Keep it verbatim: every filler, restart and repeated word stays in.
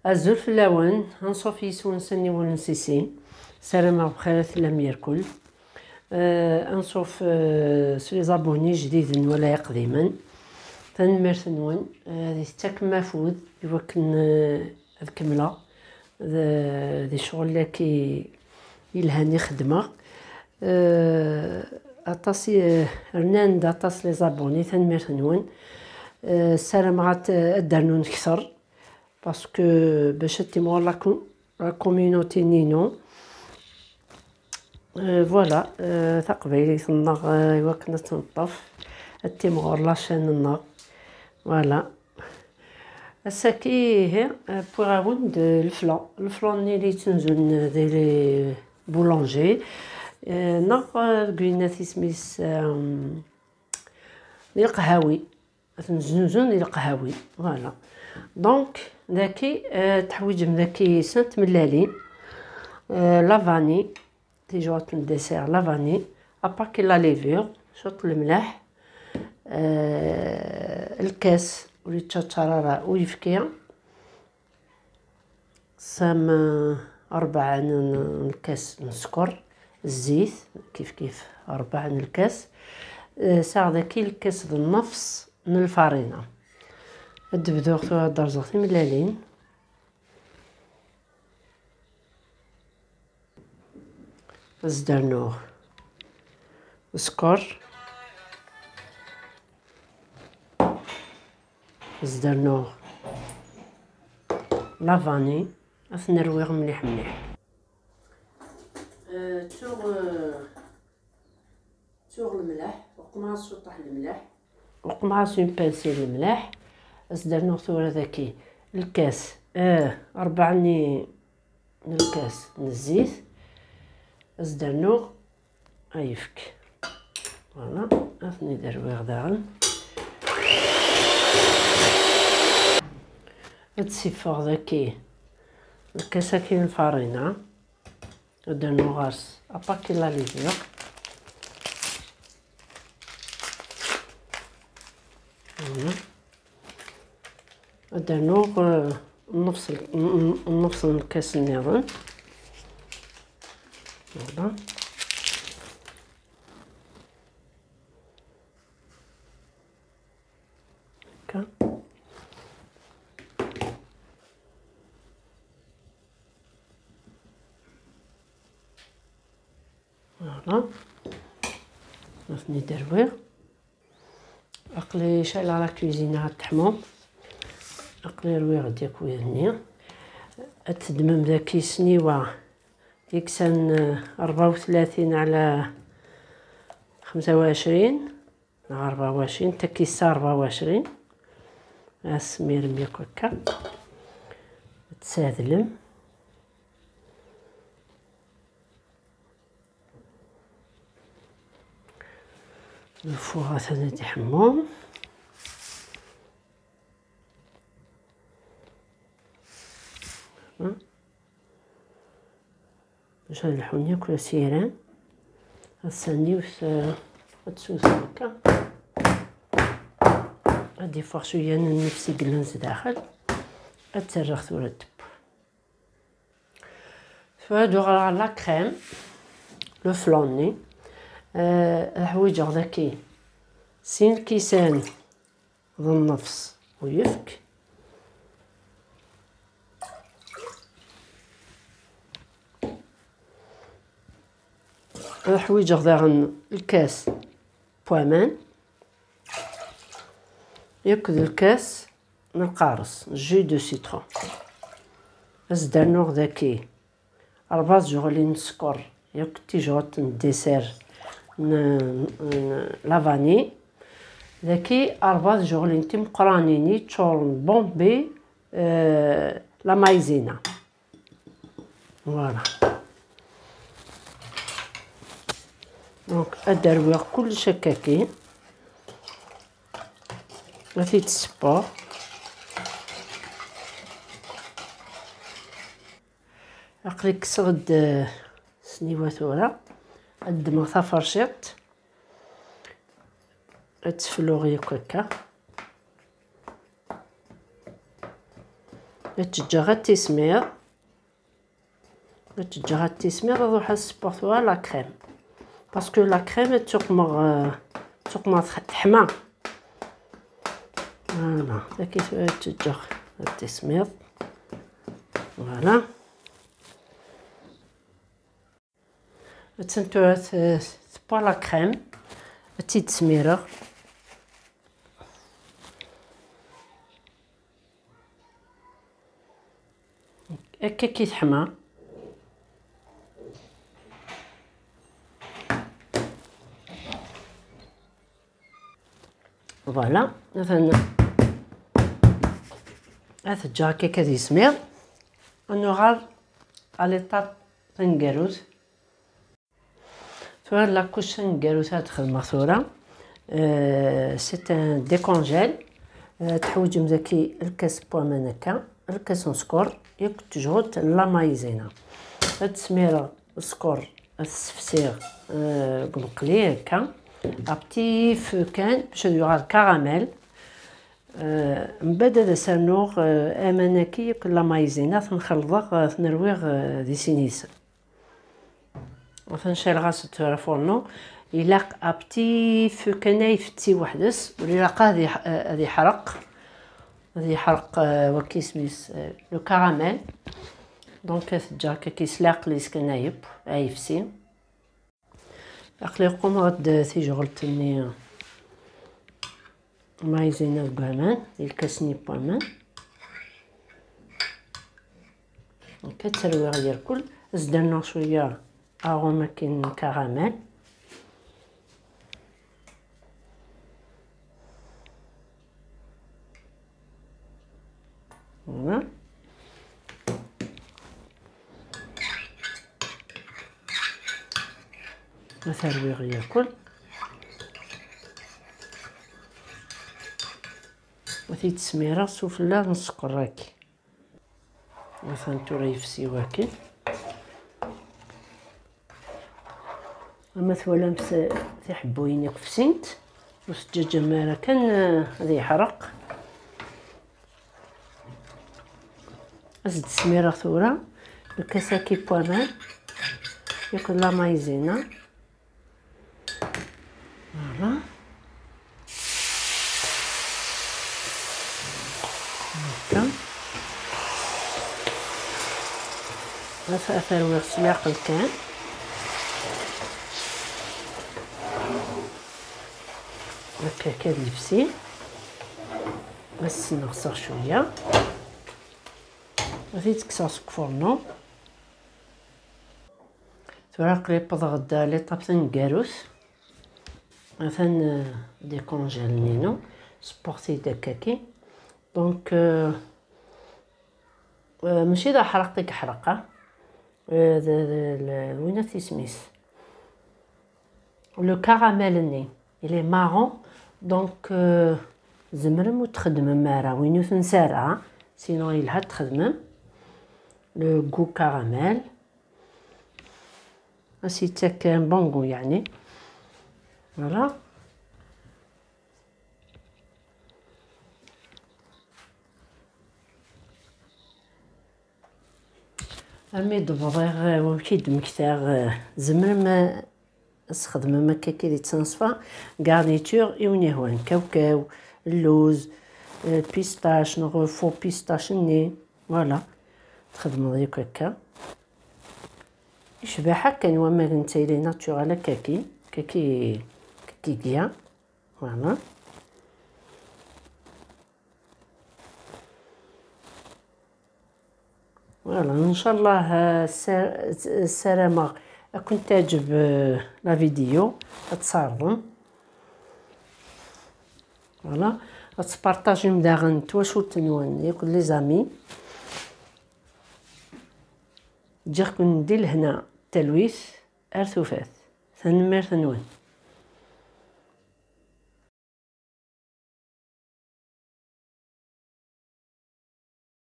Azul fell-awen, anṣuf yis-wen s aniwel n Sisi. Ssarameɣ bxir ad tellam yerkul. Euh, anṣuf, euh, s les abonnés jdiden wala iqdimen. Tanemmirt-nwen, euh, ad iyi-tettakem afud i wakken, euh, ad kemmleɣ d, d ccɣel-agi yelhan i xeddmeɣ. Euh, aṭas i, euh, rnan-d aṭas les abonnés, tanemmirt-nwen. Euh, ssarameɣ ad, ad d-rnun kter. Parce que bac ad timɣur la com-, la communauté-nni-inu. Euh, voilà, euh, taqbaylit-nneɣ, euh, i wakken ad tt-neṭṭef, ad timɣur la chaîne-nneɣ. Voilà. Ass-agi, ihi, euh, wwiɣ-awen-d lefla. Lefla-nni i yettenzun di les boulangers. Euh, neɣ, euh, deg uyennat isem-is, euh, di leqhawi. Ad ten-zzenzen di leqhawi. Voilà. Donc, daki, euh, teḥwiǧem daki snat tmellalin, euh, la vanille, tijewwaqt n dessert, la vanille, apaki la levure, cwiṭ lemleḥ, euh, lkas ur yettaččar ara uyefki, sam, euh, rebɛa n, n lkas n sskeṛ, zzit, kif kif rebɛa n lkas. Euh, sɛiɣ daki lkas d nnefṣ n lfarina. Ad d-bduɣ tura ad d-rẓeɣ timellalin. Ad s-d-rnuɣ sskeṛ. Ad s-d-rnuɣ la vanille. Ad ten-rwiɣ mliḥ mliḥ. Euh, ttuɣ, euh, Ttuɣ lemleḥ, uqmeɣ-as ciṭṭaḥ lemleḥ. Uqmeɣ-as une pincée lemleḥ. Ad s-d-rnuɣ tura daki lkas, euh, rebɛa-nni n lkas n zzit. Ad s-d-rnuɣ ayefki. Voilà, ad ten-id-rwiɣ daɣen. Ad d-siffeɣ daki lkas-agi n lfarina. Ad d-rnuɣ ɣer-s apaki la levure. Voilà. Ad d-rnuɣ, euh, nnefṣ, n-, n-, nnefṣ n lkas nniḍen. Voilà. Akka. Voilà. Ad ten-id-rwiɣ. Aql-i cɛleɣ la cuisine ad teḥmu. Aql-i rwiɣ-d yakk wid-nni. Ad teddmem daki sniwa yeksan, eh, rebɛa u tlatin ɛla xemsa u ɛecrin. Neɣ rebɛa u ɛecrin, takisa rebɛa u ɛecrin. Asmirem yakk akka. Ad tsadlem. Lfuṛ atan ad iḥemmu. Bac ad lḥun yakk asiran. Ass-a yiwet, eh, ad tewtem akka. Ad d-iffeɣ cwiya n nnefs i yellan zdaxel. Ad tt-rreɣ tura ad teww. Tura ad uɣaleɣ la crème, le flan-nni. Eh, ad ḥwiǧeɣ daki sin lkisan d nnefs uyefki. Ad ḥwiǧeɣ daɣen lkas n waman akked lkas n lqares, jus de citron. Ad s-d-rnuɣ daki rebɛa tjeɣlin n sskeṛ, yakk tijewwaqt n dessert n, n la vanille. Daki rebɛa tjeɣlin timeqqranin yeččuren Bombay, euh, la maïzena. Voilà. Donc, ad d-rwiɣ kullec akkaki. Ad t-id-ssewweɣ. Aql-i kkseɣ-d, eh, sniwa tura. Ad ddmeɣ taferciṭ. Ad tt-fluɣ yakk akka. Ad tt-ǧǧeɣ ad tismiḍ. Ad tt-ǧǧeɣ ad tismiḍ, ad ruḥ ad spuɣ tura la crème. Parce que la crème ad tuqmeɣ, euh, ad tuqmeɣ tx-, teḥma. Voilà, dagi tura ad tt-ǧǧeɣ ad tismiḍ. Voilà. Attan tura t-, tewwa la crème. Ad tt-id-smireɣ. Akka ki teḥma. Voilà, atan ad t-ǧǧeɣ akka ad yismiḍ. Ad nuɣal à l'étape taneggarut. Tura la couche taneggarut ad xedmeɣ tura. Euh, c'est un décongèle. Euh, teḥwiǧem daki lkas n waman akka, lkas n sskeṛ, yakk tejhut n la maïzena. Ad smireɣ sskeṛ, ad t-ssefsiɣ, euh, deg umeqli akka. Un petit feu kan, bac ad yuɣal caramel. Euh, mbeɛd ad as-rnuɣ, euh, aman-agi yakk la maïzena, ad ten-xelḍeɣ, euh, ad ten-rwiɣ, euh, di sin yis-sen. Atan cɛleɣ-as tura furnu. Ilaq un petit feu kan ayefti weḥd-s, ur ilaq ad iḥ-, ad iḥreq. Ad iḥreq, euh, waki isem-is, euh, le caramel. Donc, ad t-ǧǧeɣ akka s leɛqel-is kan ayefti. Aql-i qqumeɣ-d tijɣelt-nni. Maïzena deg waman, di lkas-nni n waman. Akka tterwiɣ irkul, ad s-d-rnuɣ cwiya arôme akin n caramel. Voilà. Ad t-rwiɣ yakul. Ad t-id-smireɣ s ufella n sskeṛ-agi. Atan tura yefsi wakken. Ama twalamt tiḥebbuyin akk fsint, ur teǧǧaǧam ara kan, eh, ad yeḥreq. Ad s-d-smireɣ tura lkas-agi n waman, yakk la maïzena. Voilà. Akka. Ad t-, ad t-rwiɣ s leɛqel kan. Akka, akka ad yefsi. Ad s-sneɣseɣ cwiya. Ad t-id-kkseɣ seg ufurnu. Tura aql-i wwḍeɣ-d l'étape taneggarut. Atan, euh, décongèle-nni-inu. Spuɣ-t-id akkaki. Donc, euh, euh, mačči d aḥraq i yeḥreq, ah. Euh, d, d, d, winat isem-is. Le caramel-nni, il est marron, donc, euh, tzemrem ur txeddmem ara, win ur tensa ara, sinon yelha ad txedmem. Le goût caramel. Ad s-yettak un bon goût, yeɛni. Voilà. Armi d-bḍiɣ, eh, wamek i d-mmektaɣ, eh, tzemrem, eh, ad txedmem akka ki di ttneṣfa, garniture i wen-yehwan, kawkaw, lluz, eh, pistache, neɣ faux pistache-nni, voilà, txedmeḍ yakk akka. Icbeḥ akken wamag n tayri naturel akkaki, kaki, kaki gya. Voilà. Voilà, ncallah, eh, ssa-, ssarameɣ ad kent-teɛǧeb, eh, la vidéo, ad tt-tɛerḍem. Voilà, ad tpartajim daɣen twacult-nwen yakk les amis. Ǧǧiɣ-ken di lehna, talwit, ar tufat. Tanemmirt-nwen.